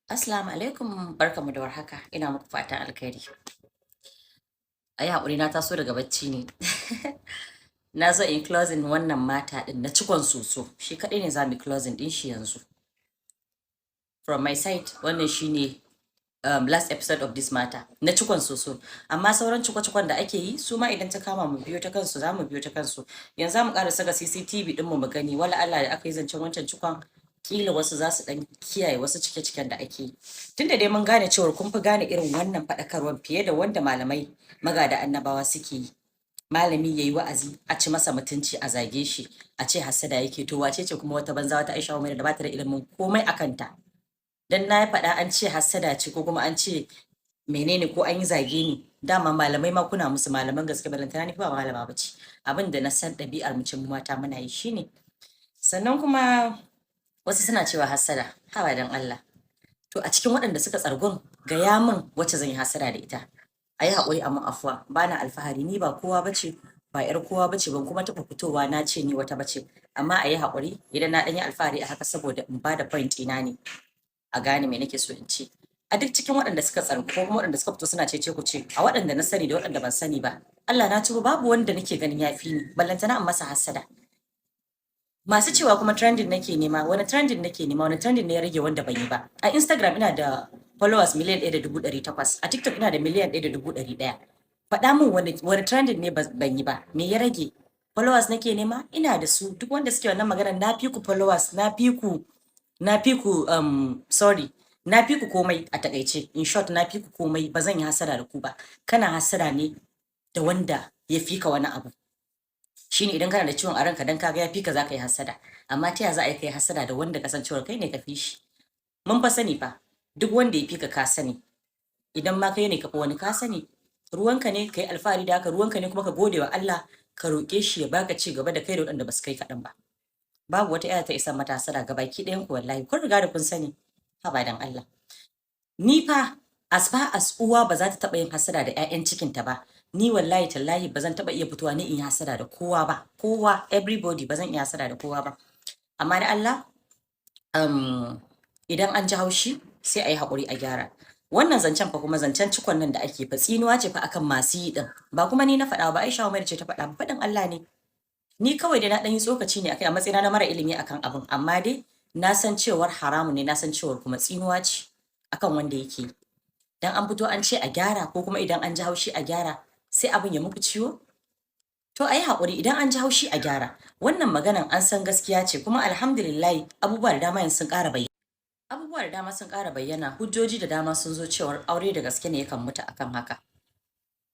Assalamu alaikum, barkamu da warhaka, ina muku fatan alkhairi. A yi haƙuri, na taso daga bacci ne. Na zo in closing wannan matter ɗin na cikon soso, shi kaɗai ne za mu closing ɗin shi yanzu. From my side, wannan shine last episode of this matter na cikon soso. Amma sauran ciko-cikon da ake yi, su ma idan ta kama mu biyo ta kansu, za mu biyo ta kansu. Yanzu za mu ƙara saka CCTV ɗin mu mu gani, wala Allah da aka yi zancen wancan cikon, kila wasu za su ɗan kiyaye wasu cike-ciken da ake yi. Tunda dai mun gane cewar kun fi gane irin wannan faɗakarwar fiye da wanda malamai magada annabawa suke yi. Malami ya yi wa'azi, a ci masa mutunci, a zage shi, a ce hassada yake. To wace ce kuma wata banza, wata Aisha Umar da ba ta da ilimin komai a kanta? Dan na faɗa an ce hassada ce, ko kuma an ce menene, ko an yi zage ni. Dama malamai ma kuna musu, malaman gaske, balantana ni ba malama bace. Abin da na san ɗabi'ar mu ce mu mata muna yi shine. Sannan kuma wasu suna cewa hassada, haba dan Allah. To a cikin waɗanda suka tsargun, gaya min wacce zan yi hassada da ita. A yi haƙuri, a mun afuwa, ba na alfahari, ni ba kowa bace, ba 'yar kowa bace, ban kuma taɓa fitowa na ce ni wata bace. Amma a yi haƙuri idan na ɗan yi alfahari a haka, saboda in ba da point ɗina ne, a gane me nake so in ce. A duk cikin waɗanda suka tsargu ko kuma waɗanda suka fito suna cece ku ce, a waɗanda na sani da waɗanda ban sani ba, Allah na tuba, babu wanda nake ganin ya fi ni, ballantana in masa hassada. Masu cewa kuma trending nake nema, wani trending nake nema? Wani trending ne ya rage wanda ban yi ba? A Instagram ina da followers 1,800,000, a TikTok ina da 1,100,000. Faɗa min wani trending ne ban yi ba? Me ya rage? Followers nake nema? Ina da su. Duk wanda suke wannan maganar, na fi ku followers, na fi ku, sorry, na fi ku komai. A takaice, in short, na fi ku komai, ba zan yi hasada da ku ba. Kana hasada ne da wanda ya fi ka wani abu. Shine idan kana da ciwon a ranka, dan kaga ya fi ka, za ka yi hasada. Amma ta ya za a yi kai hasada da wanda kasancewar kai ne ka fi shi? Mun fa sani fa, duk wanda ya fi ka, ka sani. Idan ma kai ne ka fi wani, ka sani. Ruwanka ne ka yi alfahari da haka, ruwanka ne kuma ka gode wa Allah, ka roƙe shi ya baka ci gaba da kai da waɗanda ba su kai kaɗan ba. Babu wata 'ya ta isa mata hasada ga baki ɗayan ku, wallahi kun riga da kun sani. Haba dan Allah. Ni fa as far as uwa ba za ta taɓa yin hasada da 'ya'yan cikinta ba, ni wallahi tallahi ba zan taɓa iya fitowa ni in yi hasada da kowa ba. Kowa, everybody, ba zan iya hasada da kowa ba. Amma da Allah, idan an ji haushi, sai a yi haƙuri a gyara. Wannan zancen fa kuma, zancen cikon nan da ake fa, tsinuwa ce fa akan masu yi ɗin. Ba kuma ni na faɗa ba, Aisha Umar ce ta faɗa ba, faɗin Allah ne. Ni kawai dai na ɗan yi tsokaci ne akai a matsayina na mara ilimi akan abin, amma dai na san cewar haramun ne, na san cewar kuma tsinuwa ce akan wanda yake yi. Dan an fito an ce a gyara, ko kuma idan an ji haushi a gyara, sai abin ya muku ciwo? To a yi haƙuri, idan an ji haushi a gyara. Wannan maganan an san gaskiya ce, kuma alhamdulillahi abubuwa da dama yanzu sun ƙara bayyana. Abubuwa da dama sun ƙara bayyana, hujjoji da dama sun zo cewar aure da gaske ne yakan mutu akan haka.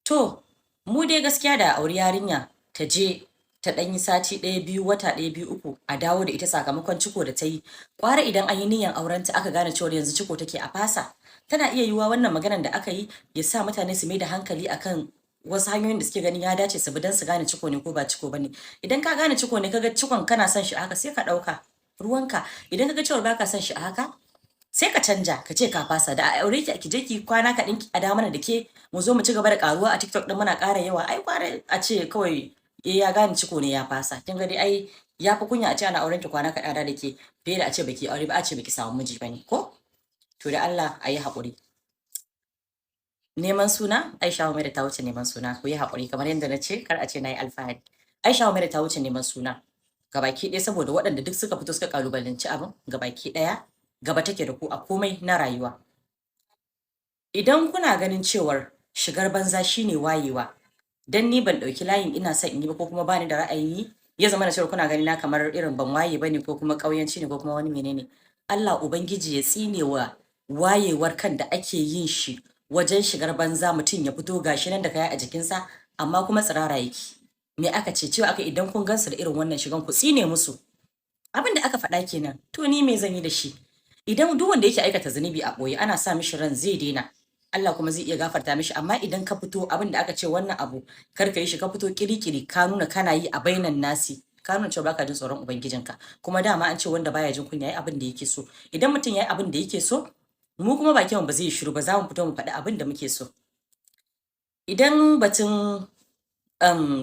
To, mu dai gaskiya da auri yarinya ta je ta ɗan yi sati ɗaya, biyu, wata ɗaya, biyu, uku, a dawo da ita sakamakon ciko da ta yi. Ƙwara idan an yi niyyar aurenta aka gane cewar yanzu ciko take, a fasa. Tana iya yiwuwa wannan maganan da aka yi ya sa mutane su mai da hankali akan wasu hanyoyin da suke ganin ya dace su bi don su gane ciko ne ko ba ciko bane. Idan ka gane ciko ne, kaga cikon kana son shi a haka, sai ka ɗauka ruwanka. Idan kaga cewar baka son shi a haka, sai ka canja, ka ce ka fasa. Da a aure ki, ki je ki kwana kaɗan, a dawo mana da ke, mu zo mu ci gaba da ƙaruwa a TikTok ɗin, muna ƙara yawa. Ai gwara a ce kawai eh, ya gane ciko ne, ya fasa. Kin ga dai ai ya fi kunya a ce ana auren ki, kwana kaɗan da ke, fiye da a ce baki aure ba, a ce baki samu miji bane ko? To da Allah a yi haƙuri. Neman suna, Aisha Humaira ta wuce neman suna. Ku yi haƙuri, kamar yadda na ce, kar a ce na yi alfahari. Aisha Humaira ta wuce neman suna gabaki ɗaya, saboda waɗanda duk suka fito suka ƙalubalanci abin, gabaki ɗaya gaba take da ku a komai na rayuwa. Idan kuna ganin cewar shigar banza shine wayewa, dan ni ban ɗauki layin ina son in yi ba, ko kuma bani da ra'ayin yi, ya zama da cewa kuna gani na kamar irin ban waye bane, ko kuma ƙauyanci ne, ko kuma wani menene. Allah Ubangiji ya tsine wa wayewar kan da ake yin shi wajen shigar banza. Mutum ya fito gashi nan da kaya a jikinsa, amma kuma tsirara yake. Me aka ce? Cewa aka idan kun gansu da irin wannan shigan, ku tsine musu. Abin da aka faɗa kenan. To ni me zan yi da shi? Idan duk wanda yake aikata zunubi a ɓoye, ana sa mishi ran zai daina, Allah kuma zai iya gafarta mishi. Amma idan ka fito, abin da aka ce wannan abu kar ka yi shi, ka fito kirikiri ka nuna kana yi a bainan nasi, ka nuna cewa baka jin tsoron ubangijinka. Kuma dama an ce wanda baya jin kunya yayi abin da yake so. Idan mutum yayi abin da yake so, mu kuma bakin mu ba zai yi shiru ba, za mu fito mu faɗi abin da muke so. Idan batun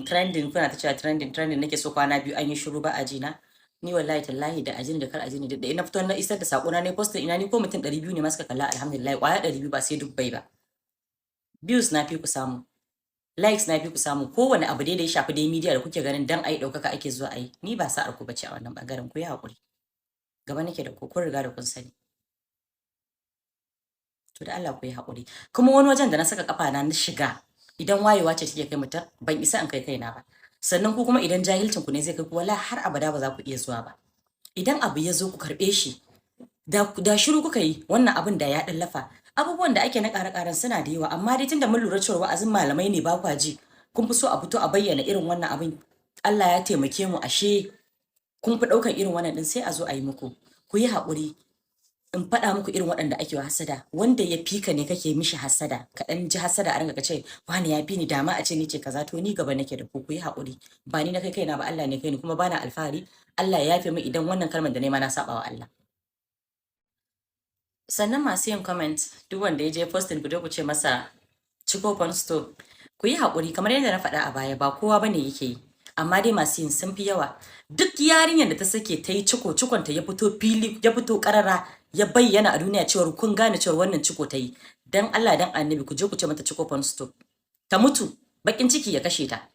trending, kuna ta cewa trending, trending nake so, kwana biyu an yi shiru ba a jina. Ni wallahi tallahi, da ajini da kar ajini da ina fito na isar da sako na ne, posting ina, ni ko mutum 200 ne ma suka kalla, alhamdulillah, kwaya 200, ba sai dubbai ba. Views na fi ku samu, likes na fi ku samu, kowane abu dai da ya shafi dai media da kuke ganin dan ayi ɗaukaka ake zuwa ayi, ni ba sa'ar ku bace a wannan bangaren. Ku yi haƙuri, gaba nake da ku, kun riga da kun sani. To da Allah ku yi haƙuri. Kuma wani wajen da na saka kafa na na shiga, idan wayewa ce take kai mutum, ban isa in kai kaina ba. Sannan ku kuma idan jahilcin ku ne zai kai ku, wala har abada ba za ku iya zuwa ba. Idan abu ya zo, ku karɓe shi. Da shiru kuka yi, wannan abin da ya ɗan lafa. Abubuwan da ake na ƙare-ƙaren suna da yawa, amma dai tunda mun lura cewa wa'azin malamai ne ba kwa ji, kun fi so a fito a bayyana irin wannan abin. Allah ya taimake mu, ashe kun fi ɗaukan irin wannan ɗin, sai a zo a yi muku. Ku yi haƙuri in faɗa muku, irin waɗanda ake wa hasada, wanda ya fi ka ne kake mishi hasada, ka ɗan ji hasada a ranka, ka ce wani ya fi ni, dama a ce ni ce kaza. To ni gaba nake da ku, ku yi haƙuri. Ba ni na kai kaina ba, Allah ne kai ni, kuma bana alfahari. Allah ya yafe min idan wannan kalmar da na yi ma na saɓa wa Allah. Sannan masu yin comment, duk wanda ya je posting, ku je ku ce masa ciko store, ku yi haƙuri. Kamar yadda na faɗa a baya, ba kowa bane yake yi, amma dai masu yin sun fi yawa. Duk yarinyar da ta sake ta yi ciko, cikonta ya fito fili, ya fito ƙarara, ya bayyana a duniya cewar kun gane cewar wannan ciko ta yi, dan Allah dan Annabi ku je ku ce mata ciko store, ta mutu bakin ciki ya kashe ta.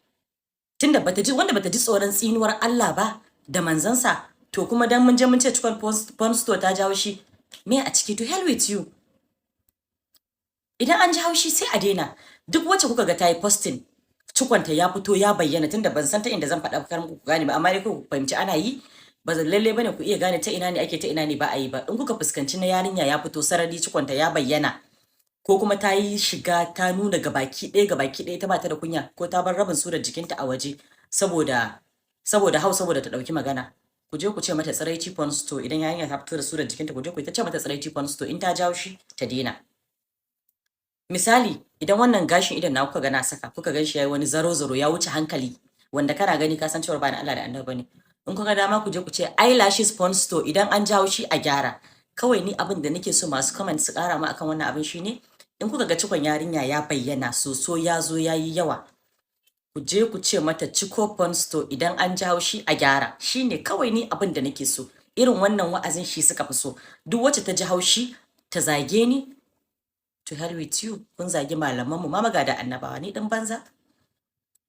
Tunda bata ji, wanda bata ji tsoron tsinuwar Allah ba da manzansa, to kuma dan mun je mun ce cikon porn store ta jawo shi, me a ciki? To hell with you. Idan an ji haushi sai a daina. Duk wacce kuka ga ta yi posting cikonta ya fito ya bayyana, tunda ban san ta inda zan faɗa kar muku ku gane ba, amma dai ku fahimci ana yi, ba lalle bane ku iya gane ta ina ne ake, ta ina ne ba a yi ba. In kuka fuskanci na yarinya ya fito sarari, cikonta ya bayyana, ko kuma ta yi shiga ta nuna gabaki ɗaya ta bata da kunya, ko ta bar rabin surar jikinta a waje saboda hau, saboda ta ɗauki magana, ku je ku ce mata tsiraici porn store. Idan yarinya ta fito da surar jikinta, ku je ku ta ce mata tsiraici porn store. In ta jawo shi, ta daina. Misali, idan wannan gashin idan na kuka ga na saka, kuka gan shi yayi wani zaro zaro ya wuce hankali, wanda kana gani ka san cewa ba na Allah da Annabi bane, in kuka dama ku je ku ce eyelashes porn store. Idan an jawo shi, a gyara kawai. Ni abin da nake so masu comment su kara ma akan wannan abin shine, in kuka ga cikon yarinya ya bayyana soso ya zo ya yi yawa, ku je ku ce mata ciko porn store. Idan an jawo shi, a gyara. Shine kawai ni abin da nake so. Irin wannan wa'azin shi suka fi so. Duk wacce ta ji haushi ta zage ni, to hell with you. Kun zagi malaman mu ma magada annabawa, ni dan banza,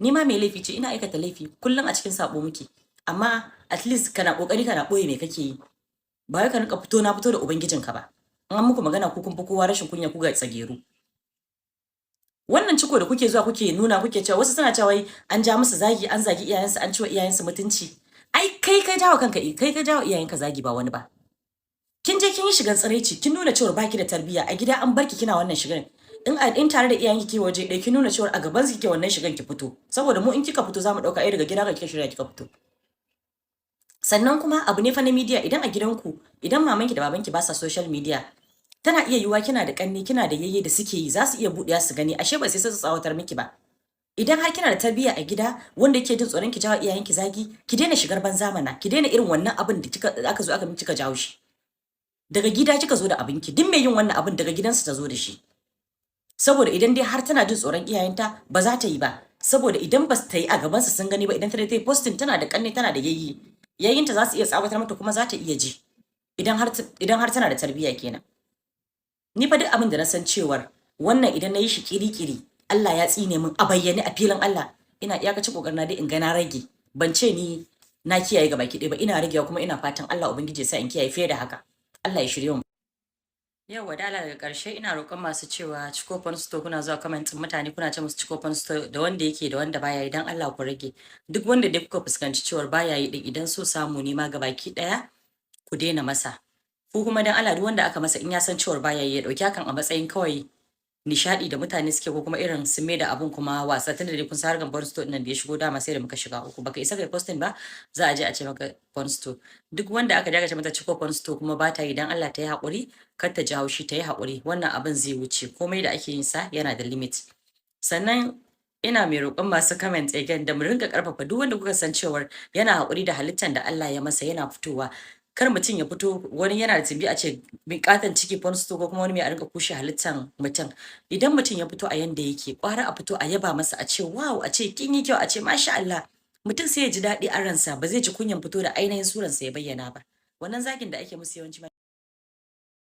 ni ma mai laifi ce, ina aikata laifi kullum, a cikin sabo muke, amma at least kana kokari kana boye me kake yi, ba wai ka rinka fito na fito da ubangijinka ba. In an muku magana, ku kun fi kowa rashin kunya, ku ga tsageru. Wannan ciko da kuke zuwa kuke nuna, kuke cewa, wasu suna cewa wai an ja musu zagi, an zagi iyayensu, an ciwa iyayensu mutunci. Ai kai ka jawo kanka, kai ka jawo iyayenka zagi, ba wani ba. Kin je kin yi shigan tsiraici, kin nuna cewa baki da tarbiyya. A gida an barki kina wannan shigan, in tare da iyayenki ke waje ɗaya, kin nuna cewa a gaban su kike wannan shigan. Ki fito, saboda mu in kika fito zamu ɗauka ai daga gida ka kika shirya kika fito. Sannan kuma abu ne fa na media. Idan a gidanku, idan mamanki da babanki ba sa social media, tana iya yiwuwa kina da kanne, kina da yayye da suke yi, za su iya buɗewa su gani, ashe ba sai su tsawatar miki ba. Idan har kina da tarbiyya a gida wanda yake jin tsoron ki jawo iyayenki zagi, ki daina shigar banza mana, ki daina irin wannan abin da kika aka zo aka miki kika jawo shi. Daga gida kika zo da abinki. Duk mai yin wannan abin daga gidansu ta zo da shi, saboda idan dai har tana jin tsoron iyayenta, ba za ta yi ba, saboda idan ba ta yi a gabansu sun gani ba, idan ta yi posting, tana da kanne, tana da yayyi, yayyinta za su iya tsawatar mata, kuma za ta iya ji, idan har tana da tarbiyya kenan. Ni fa duk abin da na san cewar wannan idan na yi shi kiri-kiri Allah ya tsine min a bayyane a filin Allah, ina iyakacin kokarin na dai in ga na rage. Ban ce ni na kiyaye gaba ki ɗaya ba, ina ragewa, kuma ina fatan Allah Ubangiji ya sa in kiyaye fiye da haka. Allah ya shirye mu. Yau dala, daga ƙarshe ina roƙon masu cewa ciko porn store, kuna zuwa comment mutane kuna ce musu ciko porn store, da wanda yake da wanda baya yi, dan Allah ku rage. Duk wanda dai kuka fuskanci cewar baya yi din, idan so samu ne ma gabaki ɗaya ku daina masa. Ko kuma dan Allah duk wanda aka masa, in ya san cewar baya yi, ya ɗauki hakan a matsayin kawai nishaɗi da mutane suke, ko kuma irin sun da abun kuma wasa. Tunda dai kun san harkar porn store nan da ya shigo, dama sai da muka shiga uku. Baka isa kai posting ba, za a je a ce maka porn store. Duk wanda aka je aka ce mata ciko porn store kuma ba ta yi, dan Allah ta yi haƙuri, kar ta ji haushi, ta yi haƙuri, wannan abin zai wuce. Komai da ake yin sa yana da limit. Sannan ina mai roƙon masu comment again da mu rinka ƙarfafa duk wanda kuka san cewar yana haƙuri da halittar da Allah ya masa yana fitowa. Kar mutum ya fito, wani yana da tumbi, a ce mai ƙaton ciki porn store, ko kuma wani mai, a rinka kushe halittar mutum. Idan mutum ya fito a yanda yake, ƙwara a fito a yaba masa, a ce wow, a ce kin yi kyau, a ce masha Allah. Mutum sai ya ji daɗi a ransa, ba zai ji kunyan fito da ainihin suransa ya bayyana ba. Wannan zagin da ake musu yawanci ma